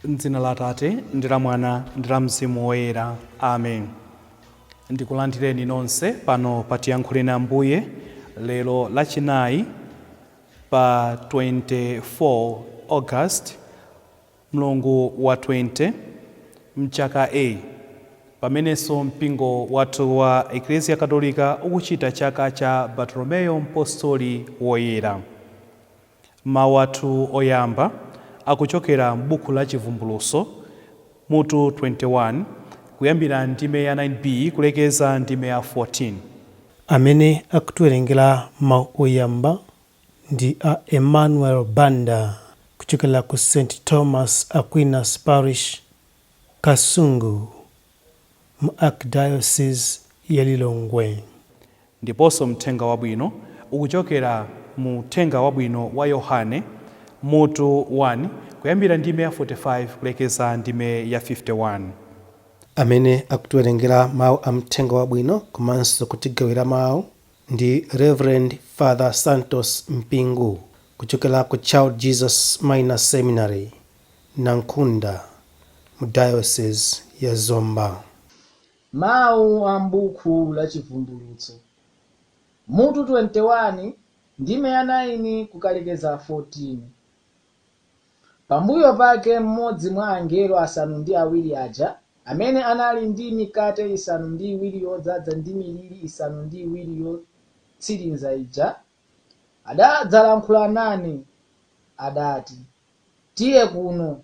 M'dzina la Atate, ndi la Mwana, ndi la Mzimu Woyera. Amen. Ndikulandireni nonse pano pa Tiyankhuleni Ambuye lero Lachinayi pa 24 August mlungu wa 20 mchaka A pamenenso mpingo wathu wa Eklesia Katolika ukuchita chaka cha Bartolomeyo Mpostoli Woyera. Mawu athu oyamba akuchokera m'buku la Chivumbulutso, mutu 21, kuyambira ndime ya 9b kulekeza ndime ya 14. Amene akutiwerengera mawu oyamba ndi a Emmanuel Banda kuchokera ku St Thomas Aquinas Parish, Kasungu, mu Archdiocese ya Lilongwe. Ndiponso Mthenga Wabwino ukuchokera mu Uthenga Wabwino wa Yohane, mutu 1, kuyambira ndime ya 45 kulekeza ndime ya 51. Amene akutiwerengera mawu a Mthenga Wabwino komanso kutigawira mawu ndi Rev. Father Santos Mpingu kuchokera ku Child Jesus Minor Seminary, Nankhunda, mu Diocese ya Zomba. Mawu a m'buku la Chivumbulutso, mutu 21, ndime ya 9 kukalekeza 14. Pambuyo pake mmodzi mwa angelo asanu ndi awiri aja, amene anali ndi mikate isanu ndi iwiri yodzaza ndi miliri isanu ndi iwiri yotsiriza ija, adadzalankhula nane, adati, Tiye kuno,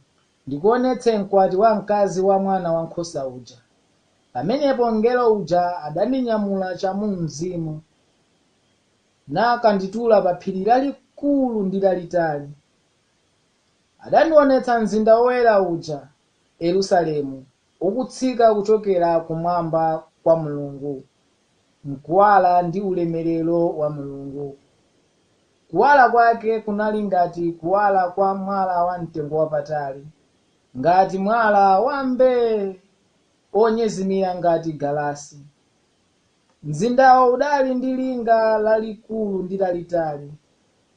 ndikuonetse mkwati wamkazi wa Mwanawankhosa uja. Pamenepo mngelo uja adandinyamula chamumzimu, nakanditula pa phiri lalikulu ndi lalitali. Adandionetsa mzinda woyera uja, Yerusalemu, ukutsika kuchokera kumwamba kwa Mulungu, m'kuwala ndi ulemerero wa Mulungu. Kuwala kwake kunali ngati kuwala kwa mwala wamtengo wapatali, ngati mwala wa mbee wonyezimira ngati galasi. Mzindawo udali ndi linga lalikulu ndi lalitali.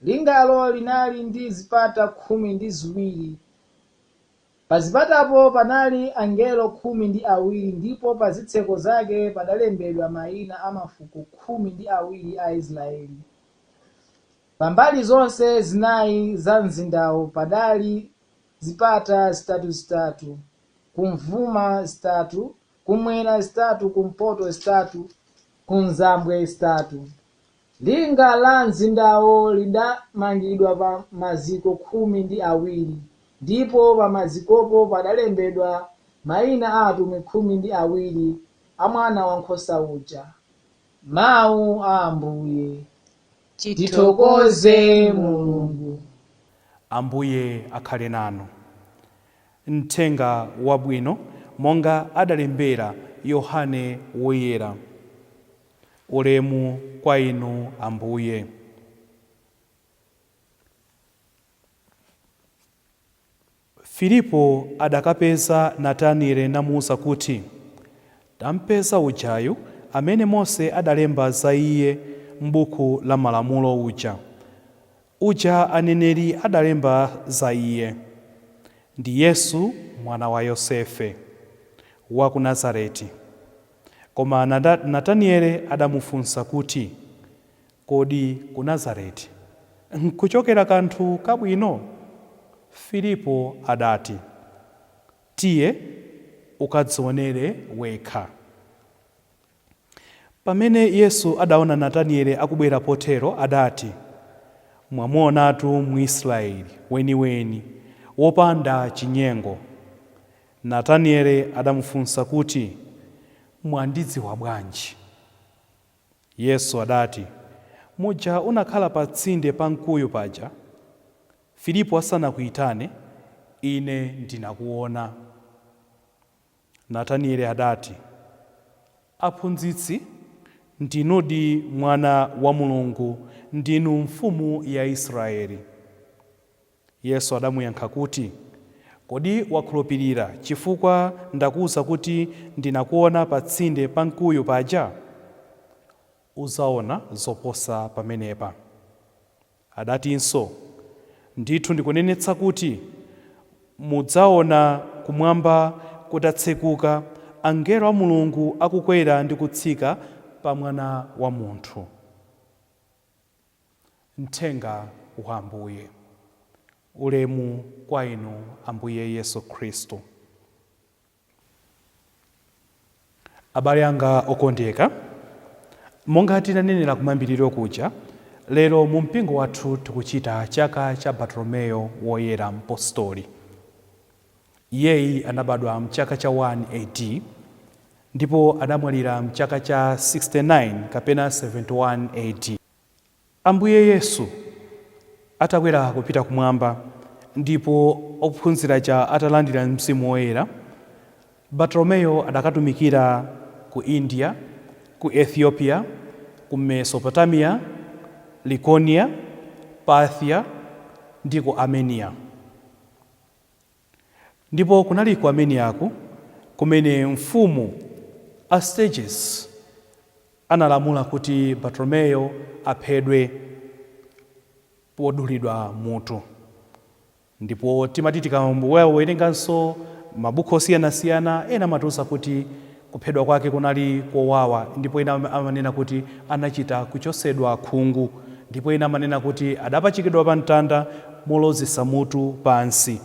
Lingalo linali ndi zipata 12. Pazipatapo panali angelo 12 ndipo pa zitseko zake padalembedwa maina a mafuko 12 a Aisraeli. Pa mbali zonse zinai za mzindawo padali zipata zitatuzitatu, kumvuma zitatu, kumwera zitatu, kumpoto zitatu, kumzambwe zitatu. Linga la mzindawo lidamangidwa pa maziko 12, ndipo pamazikopo padalembedwa maina a atumwi 12 a Mwanawankhosa uja. Mau a Ambuye. Tithokoze Mulungu. Ambuye akhale nanu. Mthenga Wabwino monga adalembera Yohane Woyera. Ulemu kwa Inu, Ambuye. Filipo adakapeza Nataniele namuuza kuti, Tampeza ujayu amene Mose adalemba za iye m'buku la Malamulo uja, uja aneneri adalemba za iye. Ndi Yesu mwana wa Yosefe, wa ku Nazareti. Koma Nataniele adamufunsa kuti, Kodi ku Nazareti nkuchokera kanthu kabwino? Filipo adati, Tiye ukadziwonere wekha. Pamene Yesu adaona Nataniele akubwera potero, adati, Mwamuwonatu Mwisraeli weniweni, wopanda chinyengo. Nataniele adamufunsa kuti, Mwandidziwa bwanji? Yesu adati, Muja unakhala patsinde pa mkuyu paja, Filipo asanakuitane, Ine ndinakuwona. Nataniele adati, Aphunzitsi, ndinudi Mwana wa Mulungu, ndinu Mfumu ya Israele. Yesu adamuyankha kuti, Kodi wakhulupirira chifukwa ndakuuza kuti ndinakuwona patsinde pa mkuyu paja? Udzaona zoposa pamenepa. Adatinso, Ndithu ndikunenetsa kuti, Mudzaona kumwamba kutatsekuka, angelo a Mulungu akukwera ndi kutsika pa Mwana wa Munthu. Mthenga wa Ambuye. Ulemu kwa inu, Ambuye Yesu Khristu. Abale anga okondeka, monga tinanenera kumayambiriro kuja, lero mu mpingo wathu tikuchita chaka cha Bartolomeo Woyera Mpostoli. Iyeyi anabadwa mchaka cha 1 AD ndipo adamwalira mchaka cha 69 kapena 71 AD. Ambuye Yesu atakwera kupita kumwamba ndipo ophunzira cha atalandira Mzimu Woyera, Bartolomeo adakatumikira ku India, ku Ethiopia, ku Mesopotamia, Likonia, Parthia ndi ku Armenia. Ndipo kunali ku Armeniaku kumene mfumu Astyages analamula kuti Bartolomeo aphedwe podulidwa mutu. Ndipo timati tikawerenganso mabuku osiyanasiyana, ena amatiuza kuti kuphedwa kwake kunali kowawa, ndipo ena amanena kuti anachita kuchosedwa khungu, ndipo ena amanena kuti adapachikidwa pa mtanda molozesa mutu pansi.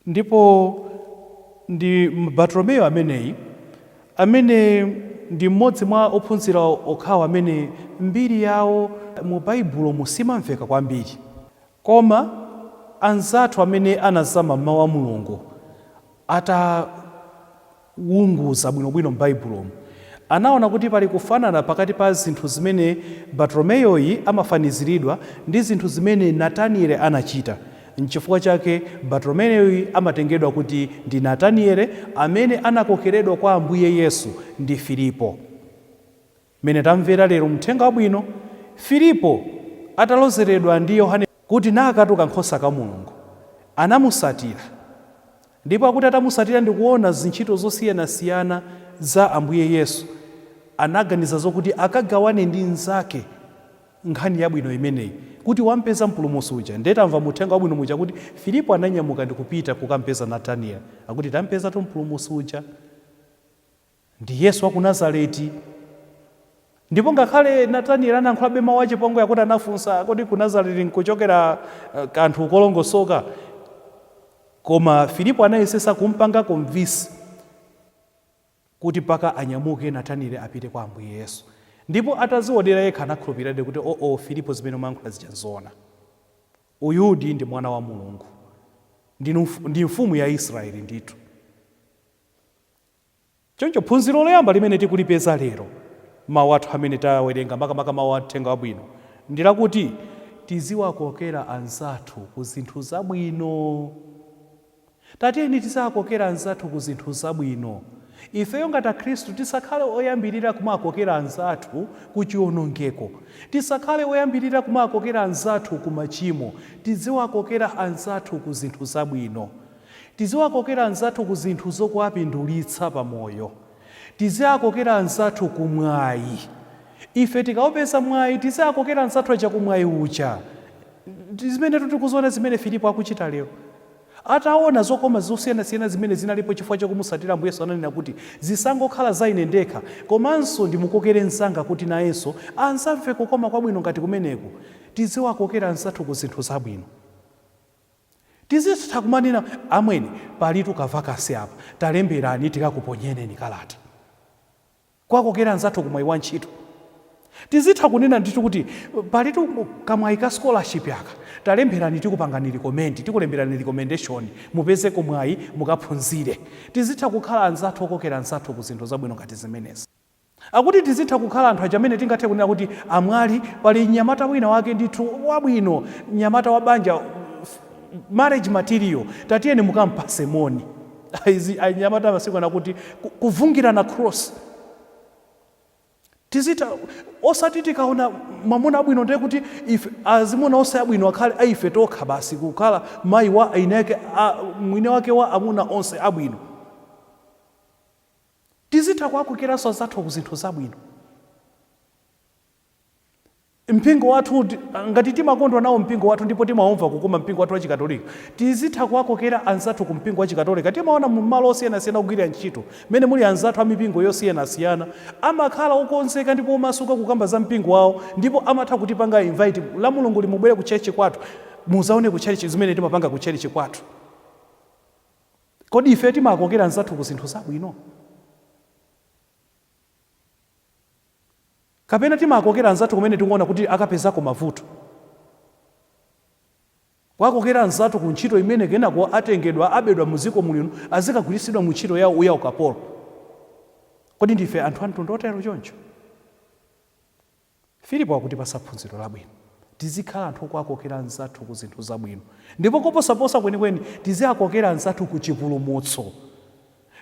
Ndipo ndi Bartolomeo ameneyi amene ndi mmodzi mwa ophunzira okhawo amene mbiri yawo mu Baibulo musimamveka kwambiri, koma anzathu amene anazama mawu a Mulungu atawunguza bwinobwino m'Baibulomu anaona kuti pali kufanana pakati pa zinthu zimene Bartolomeyoyi amafaniziridwa ndi zinthu zimene Nataniele anachita. Nchifukwa chake Bartolomeyoyi amatengedwa kuti ndi Nataniele amene anakokeredwa kwa Ambuye Yesu ndi Filipo. Mene tamvera lero mthenga wabwino, Filipo atalozeredwa ndi Yohane kuti nakatuka nkhosa ka Mulungu, anamusatira. Ndipo akuti atamusatira ndikuona zintchito zosiyanasiyana za Ambuye Yesu, anaganiza zokuti akagawane ndi nzake nkhani yabwino imeneyi, kuti wampeza Mpulumutsi uja. Ndiye tamva muthenga wabwino muja kuti Filipo ananyamuka ndikupita kukampeza Natanieli, akuti tampezatu Mpulumutsi uja, ndi Yesu wa ku Nazareti. Ndipo ngakhale Natanieli anayankhulabe mawu achipongwe, akuti anafunsa, kodi ku Nazareti nkuchokera kanthu kolongosoka? Koma Filipo anayesesa kumpanga convince kuti mpaka anyamuke Natanieli apite kwa Ambuye Yesu. Ndipo atazionera yekha anakhulupirirabe kuti oo, Filipo, zimene umayankhula zija nzoona, uyudi ndi Mwana wa Mulungu, ndi mfumu ya Israeli ndithu. Choncho phunziro loyamba limene tikulipeza lero, mawu athu amene tawerenga, makamaka mawu a uthenga wabwino, ndi lakuti tiziwakokera anzathu ku zinthu zabwino. Tatiyeni tiziwakokera anzathu ku zinthu zabwino. Ifeyo ngati Akhristu tisakhale oyambirira kumakokera anzathu ku chiwonongeko, tisakhale oyambirira kumakokera anzathu ku machimo. Tiziwakokera anzathu ku zinthu zabwino, tiziwakokera anzathu ku zinthu zokuwapindulitsa pamoyo, tiziwakokera anzathu ku mwayi. Ife tikaupeza mwayi, tiziwakokera anzathu aja ku mwayi uja. Zimene tikuziona zimene Filipo akuchita lero, ataona zokoma zosiyanasiyana zimene zinalipo chifukwa chokumusatira Ambuye Yesu, ananena kuti zisangokhala za ine ndekha, komanso ndimukokere mnzanga kuti nayenso anzamve kukoma kwabwino ngati kumeneku. Tiziwakokera anzathu ku zinthu zabwino. Tizitha kumanena, amwene, palitu ka vacancy apa, talemberani tikakuponyereni kalata. Kwakokera anzathu kumwayi wa ntchito. Tizitha kunena ndithu kuti palitu kamwayi ka scholarship aka, talemberani tikupangani recommend, tikulemberani recommendation, mupeze kumwayi mukaphunzire. Tizitha kukhala anzathu okokera anzathu ku zinthu zabwino ngati zimenezi. Akuti tizitha kukhala anthu aja amene tingathe kunena kuti amwali, pali mnyamata wina wake ndithu wabwino, mnyamata wa banja, marriage material, tatiyeni mukampase moni. Izi anyamata masiku ano kuti kuvungirana cross. Tizitha osati tikaona mwamuna abwino ndiye kuti ife azimuna onse abwino akhale aife tokha basi, kukhala mayi wa aineke mwini wake wa amuna onse abwino. Tizitha kuwakokeranso anzathu ku zinthu zabwino. Mpingo wathu ngati timakondwa nawo mpingo wathu ndipo timaumva kukoma mpingo wathu wa Chikatolika, tizitha kuwakokera anzathu ku mpingo wa Chikatolika. Timaona mu malo osiyanasiyana kugwirira ntchito mmene muli anzathu a mipingo yosiyanasiyana, amakhala okonzeka ndipo omasuka kukamba za mpingo wawo, ndipo amatha kutipanga invite, la Mulungu limubwere ku church kwathu, muzaone ku church zimene timapanga ku church kwathu. Kodi ife timakokera anzathu ku zinthu zabwino, kapena timakokera anzathu kumene tikuona kuti akapezako mavuto? Kuwakokera anzathu ku ntchito imene kenako atengedwa, abedwa muziko muno, azikagwiritsidwa mu ntchito yawo ya ukapolo. Kodi ndife anthu a mtundu otero choncho? Filipo akutipasa phunziro labwino. Tizikhala anthu okuwakokera anzathu ku zinthu zabwino, ndipo koposaposa kwenikweni tiziwakokera anzathu ku chipulumutso.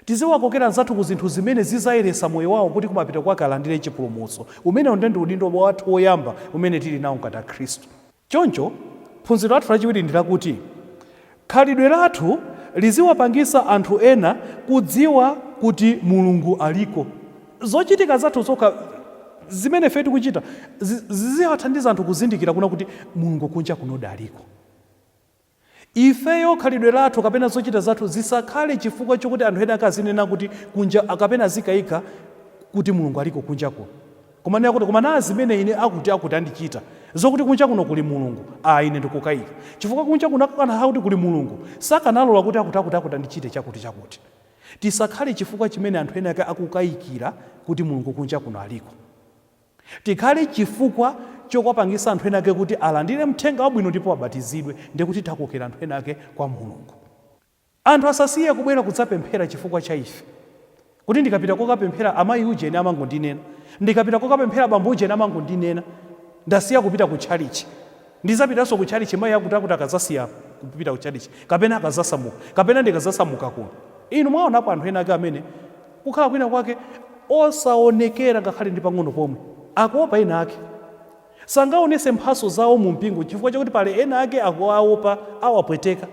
Tiziwakokera anzathu ku zinthu zimene zizayeresa moyo wawo kuti kumapeto kwake alandire chipulumutso. Umenewo ndiye ndi udindo wathu woyamba umene tili nawo ngati Akhristu. Choncho, phunziro lathu lachiwiri ndi lakuti khalidwe lathu liziwapangisa anthu ena kudziwa kuti Mulungu aliko. Zochitika zathu zokha, zimene ife tikuchita, ziziwathandiza anthu kuzindikira kuna kuti Mulungu kunja kunodi aliko. Ifeyo khalidwe lathu kapena zochita zathu zisakhale chifukwa chokuti anthu ena ake azinena kuti kunja kapena azikayika kuti Mulungu aliko kunja kuno. Kumanena kuti, koma naa zimene ine akuti akuti andichita, zokuti kunja kuno kuli Mulungu, aah ine ndikukayika. Chifukwa kunja kuno kukanakhala kuti kuli Mulungu, sakanalola kuti akuti akuti akuti andichite chakuti chakuti. Tisakhale chifukwa chimene anthu ena ake akukayikira kuti Mulungu kunja kuno aliko. Tikhale chifukwa chokwapangisa anthu ena ake kuti alandire mthenga wabwino ndipo abatizidwe, ndikuti takokera anthu ena ake kwa Mulungu. Anthu asasiye kubwera kudzapemphera chifukwa cha ife. Kuti ndikapita kokapemphera amayi ujeni amangondinena. Ndikapita kokapemphera bambo ujeni amangondinena. Ndasiya kupita ku tchalitchi. Ndizapitanso ku tchalitchi mayi akuti akuti akazasiya kupita ku tchalitchi, kapena akazasamuka, kapena ndikazasamuka kuno. Inu mwaonapo anthu ena ake amene kukhala kwina kwake osaonekera ngakhale ndi pang'ono pomwe. Akuopa ena ake. Sangaonese mphaso zawo mu mpingo chifukwa chakuti pali ena ake akuwaopa, awapweteka.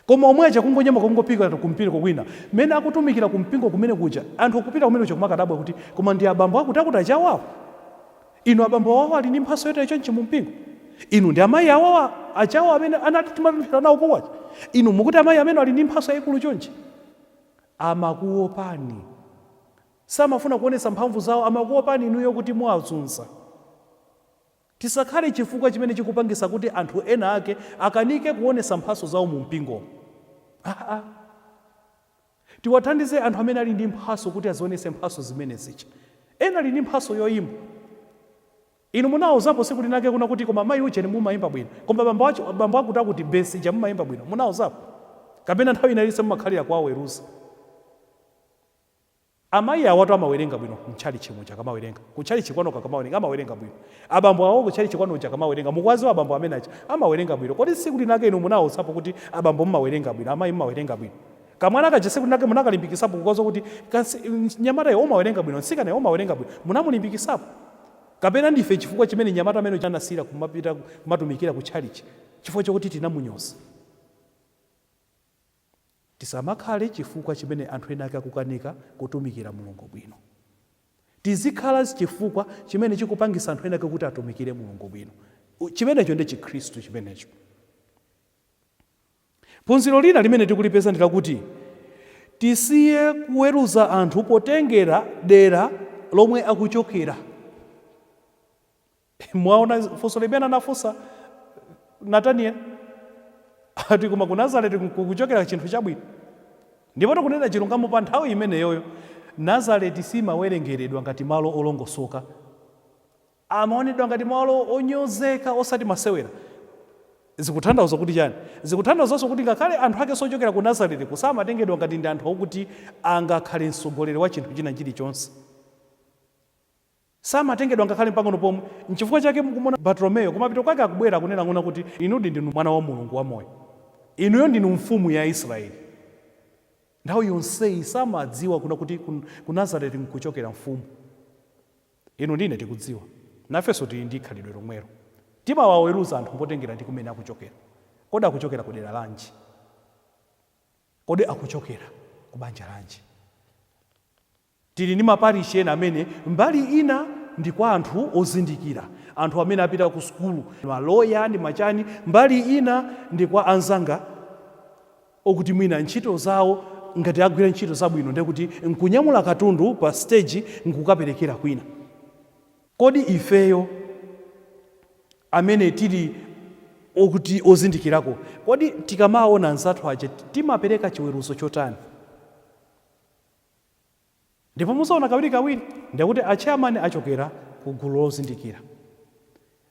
Koma omwe aja kungonyamuka kungopita ku mpingo kwina, mmene akutumikira ku mpingo kumene kuja, anthu kupita kumene kuja kumakadabwa kuti, koma ndi abambo akuti akuti achawawa? Inu, abambo awawa ali ndi mphaso yotere chonchi mu mpingo? Inu, ndi amayi awawa achawa amene anati timapemphera nawo kuwacha? Inu mukuti amayi amene ali ndi mphaso yayikulu chonchi? Amakuopani. Samafuna kuonetsa mphamvu zawo, amakuopani inuyo kuti muwazunza. Tisakhale chifukwa chimene chikupangisa kuti anthu ena ake akanike kuonesa mphaso zawo mu mpingomo. Aa. Tiwathandize anthu amene ali ndi mphaso kuti azionese mphaso zimene zija. Ena ali ndi mphaso yoyimba. Inu munawauzapo tsiku linake kuna kuti, koma mayi ujeni mumayimba bwino, koma bambo acho, bambo akuti akuti bass ija mumayimba bwino? Munawauzapo? Kapena nthawi ina iliyonse mumakhalira kuwaweruza? Amayi awatu amawerenga bwino mtchalitchi muja akamawerenga. Ku tchalitchi kwanuko akamawerenga, amawerenga bwino. Abambo awo ku tchalitchi kwanu kuja akamawerenga, mukuwadziwa abambo amene aja, amawerenga bwino. Kodi tsiku linake inu munawauzapo kuti abambo mumawerenga bwino, amayi mumawerenga bwino? Kamwana kaja tsiku linake munakalimbikisapo kukauza kuti mnyamata iwe umawerenga bwino, mtsikana iwe umawerenga bwino? Munamulimbikisapo? Kapena ndife chifukwa chimene mnyamata amene uja anasiyira kumapita kumatumikira ku tchalitchi chifukwa chokuti tinamunyoza? Tisamakhale chifukwa chimene anthu ena ake akukanika kutumikira Mulungu bwino. Tizikhala chifukwa chimene chikupangisa anthu ena ake kuti atumikire Mulungu bwino. Chimenecho ndi Chikhristu chimenecho. Phunziro lina limene tikulipeza ndi lakuti tisiye kuweruza anthu potengera dera lomwe akuchokera. Mwaona funso limene anafunsa Natanieli, ati, koma ku Nazareti kukuchokera chinthu chabwino? Ndipo tikunena chilungamo, pa nthawi imeneyoyo Nazareti simawerengeredwa ngati malo olongosoka, amaonedwa ngati malo onyozeka osati masewera. Zikutanthauza kuti chani? Zikutanthauzanso kuti ngakhale anthu ake sochokera ku Nazareti kusamatengedwa ngati ndi anthu okuti angakhale mtsogoleri wa chinthu china chilichonse. Samatengedwa ngakhale mpang'ono pomwe. Nchifukwa chake mukumona Bartolomeyo kumapeto kwake akubwera akunena ng'ona kuti, Inudi ndinu Mwana wa Mulungu wamoyo. Inuyo ndinu Mfumu ya Israeli. Nthawi yonseyi samadziwa kuna kuti ku Nazareti nkuchokera mfumu. Inu ndi ine tikudziwa. Nafenso tili ndi khalidwe lomwelo. Timawaweruza anthu potengera ndi kumene akuchokera. Kodi akuchokera ku dera lanji? Kodi akuchokera ku banja lanji? Tili ndi maparishi ena amene mbali ina ndi kwa anthu ozindikira, anthu amene apita ku sukulu, maloya ndi machani. Mbali ina ndi kwa anzanga okuti mwina ntchito zawo, ngati agwira ntchito zabwino, ndekuti nkunyamula katundu pa stage nkukaperekera kwina. Kodi ifeyo amene tili okuti ozindikirako, kodi tikamaona anzathu aja timapereka chiweruzo chotani? Ndipo muzaona kawirikawiri ndikuti a chairman achokera ku gulu lozindikira,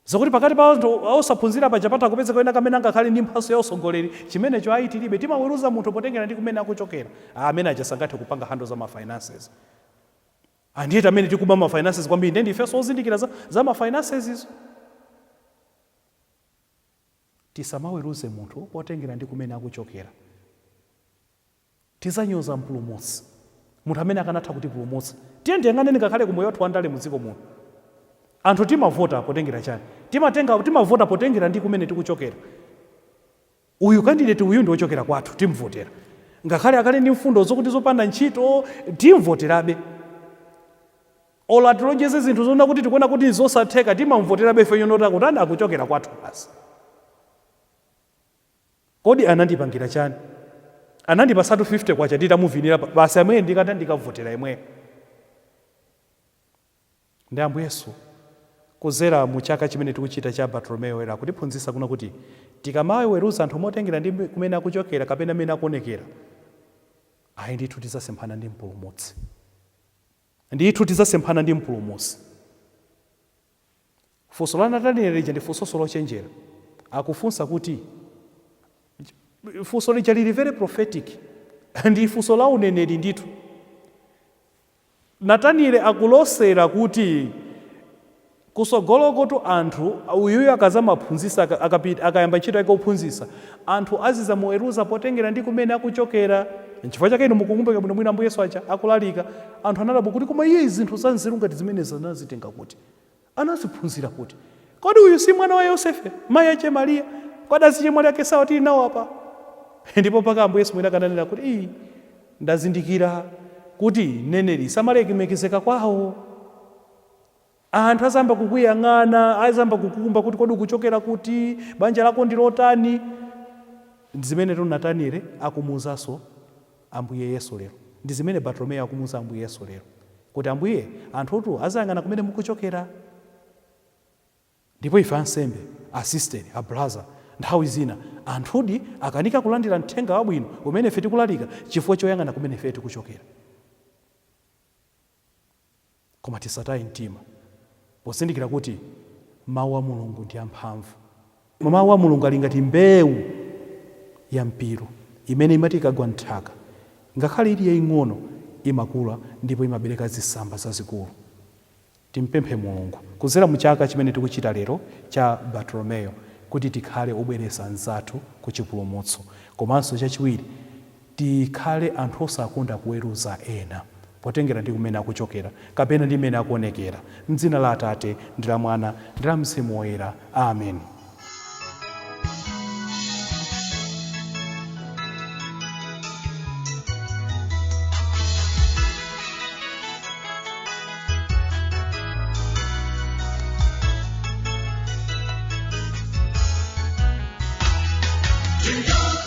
zakuti pakati pa anthu osaphunzira paja patha kupezeka wina kamene angakhale ndi mphatso ya usogoleri. Chimenecho ayi, tilibe. Timaweruza munthu potengera ndi kumene akuchokera. Amene aja sangathe kupanga handle za ma finances. Andiyeti amene tikuba ma finances kwambiri, ndiye ndifenso ozindikira za ma finances izo. Tisamaweruze munthu potengera ndi kumene akuchokera. Tizanyoza Mpulumutsi, munthu amene akanatha kutipulumutsa. Tiye ndiyang'aneni ngakhale kumoyo wathu wandale mudziko muno. Anthu timavota potengera chani? Timatenga, timavota potengera ndi kumene tikuchokera. Uyu candidate uyu ndi wochokera kwathu, timvotera. Ngakhale akale ndi mfundo zokuti zopanda ntchito, timvoterabe. Olo atilonjeze zinthu zoona kuti tikuona kuti zosatheka, timamvoterabe ife yonota kuti ani akuchokera kwathu basi. Kodi anandipangira chani? Anandipasatu 50 kwacha nditamuvinira basi, amene ndikata ndikavotera imweyo. Ndi Ambuye Yesu kuzera mu chaka chimene tikuchita cha Bartolomeo Woyera akutiphunzitsa kuna kuti tikamaweruza anthu motengera ndi kumene akuchokera kapena amene akuonekera, ayi ndithu, tizasemphana ndi Mpulumutsi. Ndithu tizasemphana ndi Mpulumutsi. Funso la Natanieli lija ndi funsonso lochenjera. Akufunsa kuti, funso lija lili very prophetic, ndi funso la uneneri ndithu. Natanieli akulosera kuti kusogolokotu anthu, uyuyu akazamaphunzitsa, akayamba ntchito yake ophunzitsa, anthu azizamuweruza potengera ndi kumene akuchokera. Nchifukwa chake inu mukukumbuka bwinobwino Ambuye Yesu aja akulalika, anthu anadabwa kuti koma iye zinthu za nzeru ngati zimenezi anazitenga kuti, anaziphunzira kuti? Kodi uyu si mwana wa Yosefe, mayi ache Mariya? Kodi azichemwali ake sawa tili nawo apa? Ndipo mpaka Ambuye Yesu mwini akananena kuti, ii, ndazindikira kuti mneneri samalemekezeka kwawo. Anthu azamba kukuyang'ana, azamba kukumba kuti kodi ukuchokera kuti, banja lako ndi lotani. Ndi zimene tu Natanieli akumuwuzanso Ambuye Yesu lero, ndi zimene Bartolomeo akumuwuza Ambuye Yesu lero, kuti Ambuye, anthutu azayang'ana kumene mukuchokera. Ndipo ife ansembe, asisteri, abraza, nthawi zina anthudi akanika kulandira mthenga wabwino umene ife tikulalika chifukwa choyang'ana kumene ife tikuchokera. Koma tisataye mtima pozindikira kuti mawu a Mulungu ndi amphamvu. Mawu a Mulungu ali ngati mbewu ya mpiru imene imati ikagwa nthaka, ngakhale ili yaying'ono, imakula ndipo imabereka zitsamba zazikulu. Timpemphe Mulungu kudzera mu chaka chimene tikuchita lero cha Bartolomeo kuti tikhale obweretsa anzathu ku chipulumutso, komanso chachiwiri, tikhale anthu osakonda kuweruza ena potengera ndi kumene akuchokera kapena ndi mmene akuonekera. M'dzina la Atate ndi la Mwana ndi la Mzimu Woyera, amen. To